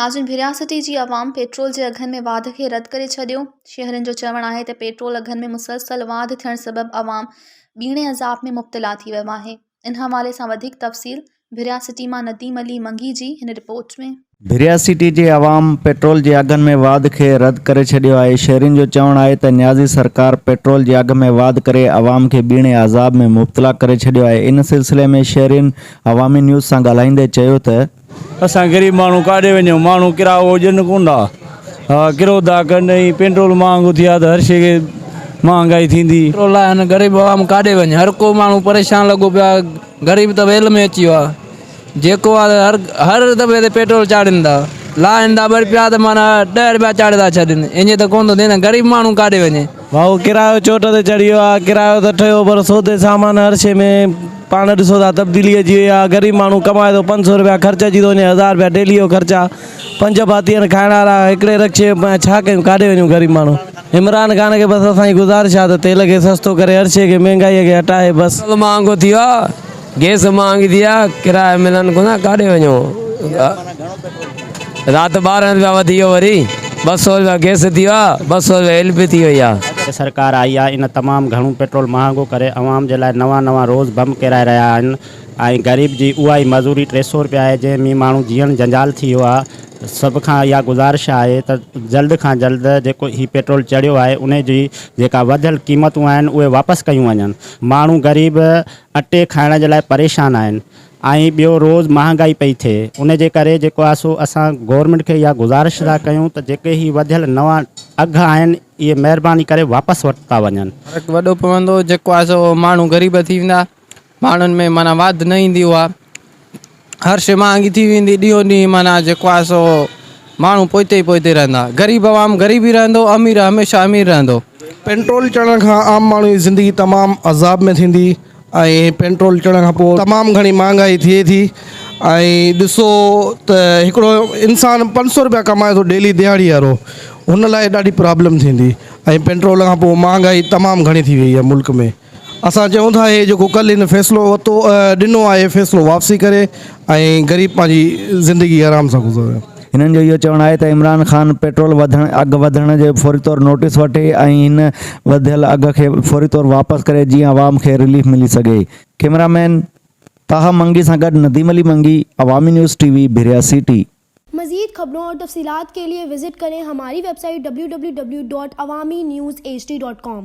ناظرين ڀرياسٽي جي عوام پيٽرول جي اگهن ۾ واڌ کي رد ڪري ڇڏيو، شهرين جو چوڻ آهي ته پيٽرول اگهن ۾ مسلسل واڌ ٿيڻ سبب عوام ٻيڻي عذاب ۾ مبتلا ٿي ويو آهي، ان حوالي سان وڌيڪ تفصيل ڀرياسٽي مان نديم علي منگي جي هن رپورٽ ۾. ڀرياسٽي جي عوام پيٽرول جي اگهن ۾ واڌ کي رد ڪري ڇڏيو آهي، شهرين جو چوڻ آهي ته نيازي سرڪار پيٽرول جي اگهه ۾ واڌ ڪري عوام کي ٻيڻي عذاب ۾ مبتلا ڪري ڇڏيو آهي، ان سلسلي ۾ شهرين عوامي نيوز سان ڳالهائيندي چيو ته. اسان غريب ماڻهو ڪاڏي وڃون ماڻهو ڪرايو ڏين ڪونه ٿا ها ڪرو ٿا ڪن ۽ پيٽرول مهانگو ٿي آ ته هر شي کي مهانگائي ٿيندي. پيٽرول لاء هن غريب عوام ڪاڏي وڃي هر ڪو ماڻهو پريشان لڳو پيو آ غريب ته ويل ۾ اچي ويو آ جيڪو آ هر هر دفعي تي پيٽرول چاڙهين ٿا لاهين ٿا ٻه رپيا ته معنيٰ ڏهه رپيا چاڙهي ٿا ڇڏين ائين ته ڪونه ٿو ٿئي نه غريب ماڻهو ڪاڏي وڃي. ڀائو ڪرايو چوٽ تي چڙهي ويو آ ڪرايو ته ٺهيو پر سودي سامان هر شي ۾ پاڻ ڏسو ٿا تبديلي اچي وئي آ غريب ماڻهو ڪمائي ٿو 500 رپيا خرچ اچي ٿو وڃي هزار رپيا ڊيلي جو خرچ آ پنج ڀاتي آهن کائڻ وارا هڪڙي رڪشي ۾ ڇا ڪيون ڪاڏي وڃون غريب ماڻهو عمران خان کي بس اسان جي گذارش آ ته تيل کي سستو ڪري هر شي کي مهنگائي کي هٽائي بس. پيٽرول مهانگو ٿي ويو آ گئس مهانگي ٿي آ ڪرايا ملن ڪونه ڪاڏي وڃون رات 12 رپيا وڌي ويو وري 200 رپيا گئس ٿي ويو آ 200 رپيا ايل پي ٿي وئي آ. سرڪار آئي آ ان تمام گهڻو پيٽرول مهانگو ڪري عوام جي لاء نوان نوان روز بم ڪيرائي رهيا آهن ۽ غريب جي اها ئي مزوري 300 رپيا آهي جنهن ۾ ماڻهو جيئڻ جنجال ٿي ويو آ سڀ کان اها گذارش آهي ته جلد کان جلد جيڪو هي پيٽرول چڙهيو آهي ان جي جيڪا وڌيل قيمتون آهن اهي واپس ڪيون وڃن ماڻهو غريب اٽي کائڻ جي لاء پريشان آهن ۽ ٻيو روز مهانگائي پئي ٿئي ان جي ڪري جيڪو آهي سو اسان گورنمينٽ کي اها گذارش ٿا ڪيون ته جيڪي هي وڌيل نوان اگهه آهن اهي مهرباني ڪري واپس ورتا وڃن. فرق وڏو پوندو جيڪو آهي سو ماڻهو غريب ٿي ويندا ماڻهن ۾ معنيٰ واڌ نه ايندي اها هر شي مهانگي ٿي ويندي ڏينهون ڏينهن معنيٰ جيڪو آهي سو ماڻهو پوئتي ئي پوئتي رهندا غريب عوام غريب ئي رهندو امير هميشه امير رهندو. پينٽرول چڙهڻ کان عام ماڻهو جي زندگي تمام عذاب ۾ ٿيندي ۽ پينٽرول چڙهڻ کان پوء تمام گهڻي مهانگائي ٿئي ٿي ۽ ڏسو ته هڪڙو انسان 500 روپيا ڪمائي ٿو ڊيلي دهاڙي وارو هن لاء ڏاڍي پرابلم ٿيندي ۽ پينٽرول کان پوء مهانگائي تمام گهڻي ٿي وئي آهي ملڪ ۾ اسان چئون ٿا هي جيڪو ڪل هن فيصلو ورتو ڏنو آهي فيصلو واپسي ڪري ۽ غريب پنهنجي زندگي آرام سان گذاري. هنن جو اهو چوڻ آهي ته عمران خان پيٽرول وڌڻ اگهه وڌڻ جو فوري طور نوٽيس وٺي ۽ هن وڌيل اگهه کي فوري طور واپس ڪري جيئن عوام کي رليف ملي سگهي. ڪئميرا مين طه منگي سان گڏ Nadeem Ali Mangi, Awami news T V, Bhiria city. مزيد خبرون اور تفصيلات کے لئے وزٹ کریں ہماری ویب سائٹ www.awamiNewsHD.com.